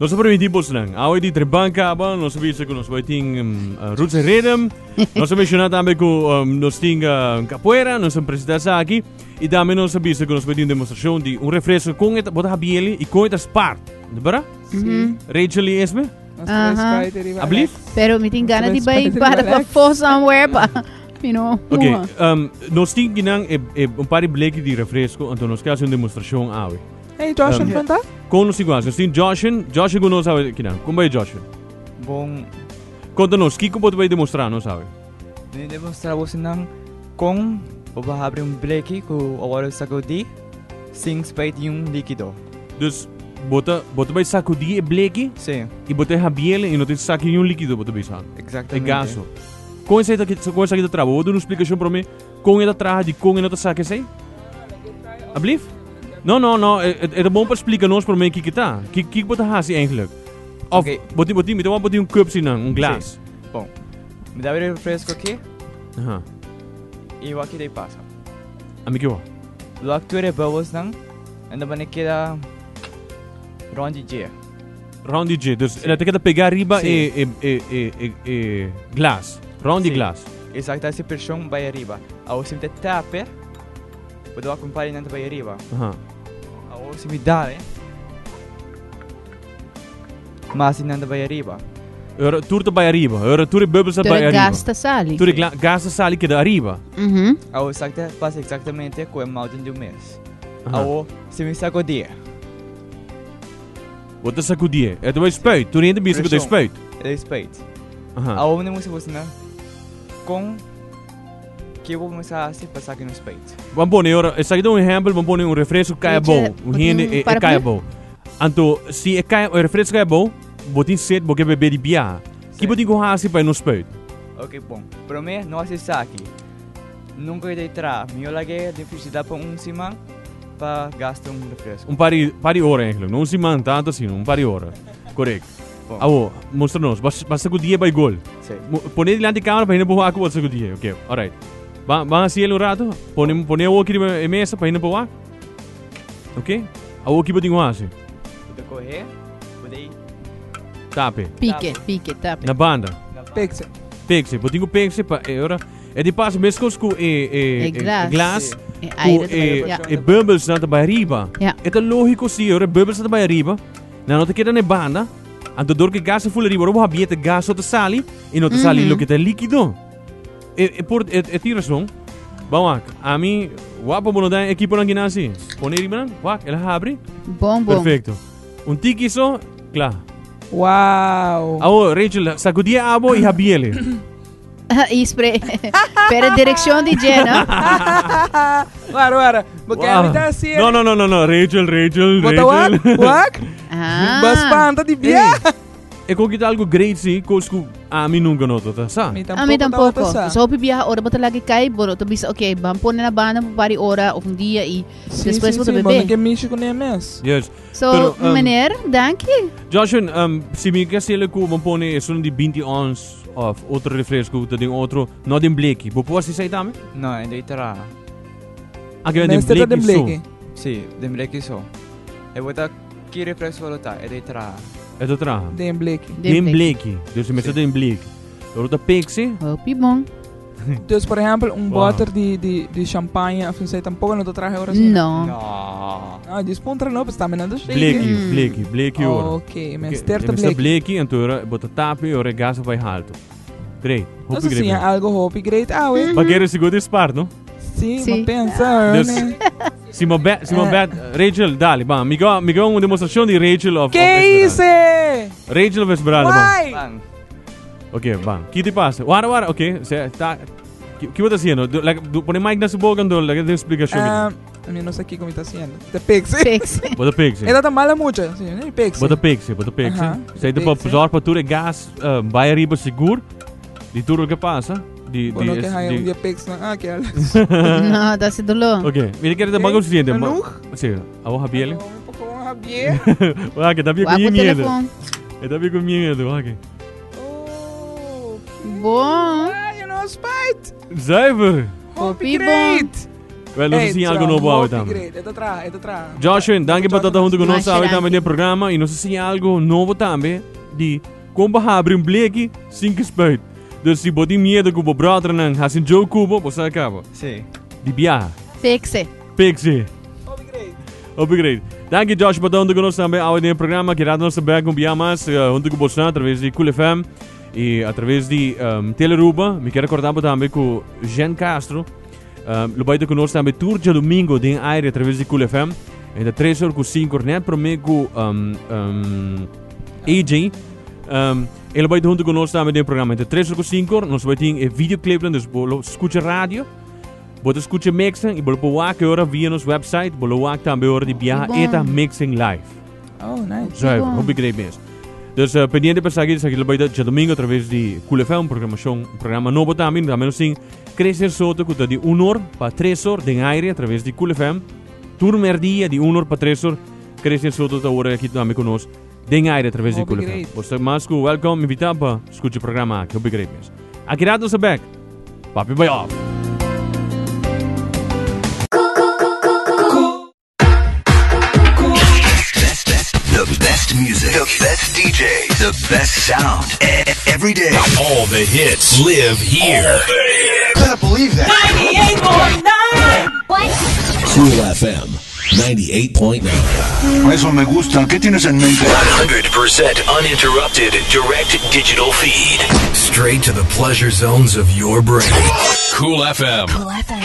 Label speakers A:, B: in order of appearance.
A: Nos a permití bosnan. Awe di Treban kaba, nos a bisa ku nos bai tin um, uh, Roots and Rhythm. Nos a menshoná tambe ku um, nos tin uh, capoeira, nos a presentá esaki. I tambe nos a bisa ku nos bai tin un demostrashon di un refresco kon e ta, bo ta habieli i kon e ta spart. De bera?
B: Mhm.
A: Rachel i Esme?
C: Nos ta
B: Aha.
C: spuit riba
A: Ablief?
C: Alex.
B: Pero mi tin gana di
C: Nos ta
B: bai
C: spuit riba
B: para pa
C: Alex.
B: fo somewhere pa, you know.
A: Ok,
B: muha.
A: um, nos tin kinan e, e, un par di bleki di refresco, anto nos ke hasi un demostrashon awe.
C: Hey, Josh,
A: Um,
C: um, ta?
A: Kon nos igual? Nos tin Joshin, Joshin ku nos awe kinan. Kon bai Joshin?
D: Bon,
A: Konta nos, kiko bo ta bai demostrá nos awe?
D: mi demostra bosonan kon bo por habri un bleki ku a wòrdu sakudí sin spuit niun líkido.
A: Dus bo ta bo ta bai sakudí e bleki
D: Sí,
A: i bo ta habiel i no ta saki niun líkido bo ta bisa. E
D: eksaktamente.
A: gaso. Kon esei ta kon esaki ta traha? Bo por duna un splikashon promé kon e ta traha di kon e no ta saka esei? Ablief? No, no, no, e, e, e ta bon pa splika nos promé kiko ta. Ki kiko bo ta hasi eigenlijk? Of
D: Oké.
A: bo tin bo tin mi ta wak bo tin un cup sinan, un glas.
D: Bon, mi ta habri e refresco aki
A: Aha.
D: i wak kiko ta pasa.
A: Ami ke wak?
D: Wak tur e bubblesnan en dan bo keda rond di dje.
A: Rond di dje. Dus e ta keda pega riba
D: Sí.
A: e, e, e, e, e, e glas. Rond di
D: Sí.
A: glas.
D: Exacto, ese presión bai arriba. Awor si mi ta tape, bo ta wak un par di nan ta bai arriba.
A: Aha.
D: Awor si mi dale, mas di nan ta bai arriba.
A: Ora tur ta bai arriba. Ora tur e bubbles ta
B: Tur
A: bai
B: e
A: arriba.
B: gas ta sali.
A: Tur e gas ta sali keda arriba.
B: Mhm.
D: Awor exacto, pasa exactamente ku e Mountain Dew mes.
A: Aha.
D: Awor si mi sacudie,
A: Bo ta sacudie. E ta bai spuit. Tur hende bisa ku ta
D: Presión.
A: spuit.
D: e ta spuit.
A: Aha.
D: Awor mi muestra boso nan kon ke bo mester hasi pa saki no spuit.
A: Ban pone ora, esaki ta un ehempel, ban pone un refresco kai
B: Weet je,
A: abou. Un
B: bo tin
A: hende
B: un
A: e, e kai
B: paraplu?
A: abou. Anto, si e kai, e refresco kai abou, bo tin sed, bo ke bebe di bia. Ki bo tin ku hasi pa e no spuit?
D: Ok, bon. Promé, no hasi esaki. Nunka e ta traha. Mihó lag'é den frigider pa un siman pa gasta un refresco.
A: Un par di, par di ora eigenlijk. No un siman tanto asina, un par di ora. Correct.
D: Bon.
A: Awo, mustra nos. Bas, basta ku die bai gol.
D: Sí.
A: Pone dilanti camera pa hende por wak ku bo ta sakudie. Ok, alright. Ban, ban hasi el un rato. Pone, pone awo aki riba e mesa pa hende por wak. Ok? Awo ki bo tin ku hasi?
D: Bo ta kohe, bo ta
A: Tape.
B: Pike, pike, tape.
A: Na banda.
C: Pekse.
A: Pekse. Bo tin ku pekse pa e ora. E di pas meskos ku e, e,
B: E
A: e
B: glas.
A: glas.
B: E
A: Ku
B: aire ta
A: e,
B: bai ja.
A: e bubbles nan ta bai riba.
B: Ja.
A: E ta lógiko si ora e bubbles nan ta bai riba. Nan no ta keda na e banda. Anto dor ku e gas a fula riba, ora bo habié e gas no ta sali i no ta sali loke ta líkido. E, e por, e, e tin rason. Ban wak, ami, wak pa bo no da e ekiponan kinan si. Pone riba nan, wak, el a habri.
B: Bon, bon.
A: Perfecto. Un tiki so, kla.
C: Wow.
A: Awo, Rachel, sacudí e abo i habiele.
B: I spre Pero direccion di Jenna.
C: Wara, wara. Porque
A: Wow.
C: a mi ta así.
A: No, no, no, no, no. Rachel, Rachel,
C: Bota wak,
A: Rachel.
C: wak.
B: Ah.
C: Ba spanta di bia.
A: E kon kita algo great si, kos ku ami nunca nota, ta sa.
C: Mi
B: A mi tampoco.
C: tabata sa.
B: So hopi biaha ora bo ta lagi kai, bo no ta bisa, ok, ban pone na banda pa par di ora of un dia i
C: Sí,
B: despues
C: sí,
B: bo ta
C: sí,
B: bebe.
C: Bo no ke mishi ku ne mes.
A: Yes.
B: So,
A: Pero,
B: meneer, danki.
A: Joshua, si mi ke sele ku bo pone esun di 20 ons of otro refresco ku ta den otro, no den bleki. Bo por hasi esei tambe?
D: No, en dei traha.
A: Ah, ke den
C: Mester ta den
A: bleki so.
C: bleki.
D: Sí, den bleki so. E bo ta ki refresco lo ta, e dei traha.
A: E ta traha.
C: Den bleki.
A: Den bleki. Dus mester den bleki. Ora ta pekse.
B: Hopi bon.
C: Dus por ehempel un
A: Wow.
C: boter di, di, di champagne of no tampoco no ta trahe ora asina.
B: No.
D: No.
C: Ah, dis puntra no, pues tambe no ta shake.
A: Bleki, bleki, bleki ora.
C: Ok, mester ta
A: Mester
C: bleki.
A: bleki en tu ora bo ta tapi ora e gas bai halto. Great.
C: Nos
A: Hopi great.
C: siña algo hopi great awe.
A: Ma kere sigur di spart, no?
C: Sí,
B: Sí.
C: ma pensa.
A: Dus-
C: ne.
A: Si mo bet, si mo
C: Eh.
A: bet, Rachel, dale, ba. Mi go, mi go un demonstracion di Rachel of, of
C: ¿Qué
A: Esmeralda.
C: hice?
A: Rachel of Esmeralda, ba.
C: Why?
D: Bang.
A: Ok, ba. Ki te pasa? Wara, wara, ok. Se, ta, ki, ki bo ta haciendo? Do, like, do, pone mic na su boca, do, like, de explicacion.
C: Um, mi no sé kiko mi ta haciendo. Te pixie.
B: Pix.
A: Bo ta pixie.
C: Era tan mala mucha. Sí, ni pixie.
A: Bo ta pixie, bo ta pixie.
C: Aha,
A: Sei te pa
C: pixie.
A: zorg pa tur e gas, uh, bai arriba sigur. Di tur loke pasa. Di,
C: Bo
A: di,
C: no ke haya
A: di-
C: un dia pix na. Ah, ke Alex.
B: No, dat is dolor.
A: Ok, mira que te
C: Ok,
A: banco suficiente.
C: genoeg?
A: Sí, abo Javier.
C: Un poco con Javier.
A: Wak, está bien
B: Wak
A: con
B: o
A: miedo.
B: telefon.
A: Está bien con miedo, wak.
C: Oh,
B: Bom.
C: Ah, you know, spite.
A: Zuiver.
C: Hopi
B: Hopi
C: great.
A: Wel, nos
C: Hey,
A: siña algo nobo awe tambe.
C: Great, e ta traha, e ta traha.
A: Joshua, danki pa tata hunto ku nos
B: Masha
A: awe tambe
B: danki.
A: den programa i nos a siña algo nobo tambe di kon pa habri un bleki sin gespuit. Dus si bo tin miedo ku bo brothernan hasi un joke ku bo, bo sa kaba.
D: Si.
A: Di biaha.
B: Fixe.
A: Fixe.
C: Hopi great.
A: Hopi great. Danki Josh pa ta hunto ku nos tambe awe den programa. Kira nos ta back un bia mas eh, hunto ku boso a traves di Cool FM i a traves di um, Teleruba. Mi kier recorda bo tambe ku Jean Castro um, lo bai ta ku nos tambe tur djadomingo den aire a traves di Cool FM. En ta 3 or ku 5 or net prome ku um, um, AJ. Um, e lo bai ta hunto ku nos tambe den programa. Entre 3 or ku 5 or nos bai tin e videoclip dus bo lo skucha radio. Bo ta skucha mixen i bo lo por wak e ora via nos website. Bo lo wak tambe ora di biaha
B: Bon.
A: eta mixing live.
C: Oh, nice.
A: Zuiver,
B: Bon.
A: hopi great mes. Dus uh, pendiente pa esaki, esaki lo bai ta djadomingo a través di Cool FM, programacion, programa nobo tambe. Tambe nos tin Crecer Soto ku ta di 1 or pa 3 or den aire a través di Cool FM. Tur merdia di 1 or pa 3 or, Crecer Soto ta ora aki tambe ku nos den aire a través di
C: Hopi
A: Cool FM.
C: great.
A: Bo ta mas ku welcome invita pa skucha programa aki, hopi great mes. Aki rato nos ta back. Papi bai off.
E: The best music, the best DJ, the best sound. Every day.
F: All the hits live here.
E: Better believe that.
F: Cool FM 98.9.
E: Eso me gusta. ¿Qué tienes en mente?
F: 100% uninterrupted direct digital feed. Straight to the pleasure zones of your brain. Cool FM.
G: Cool FM.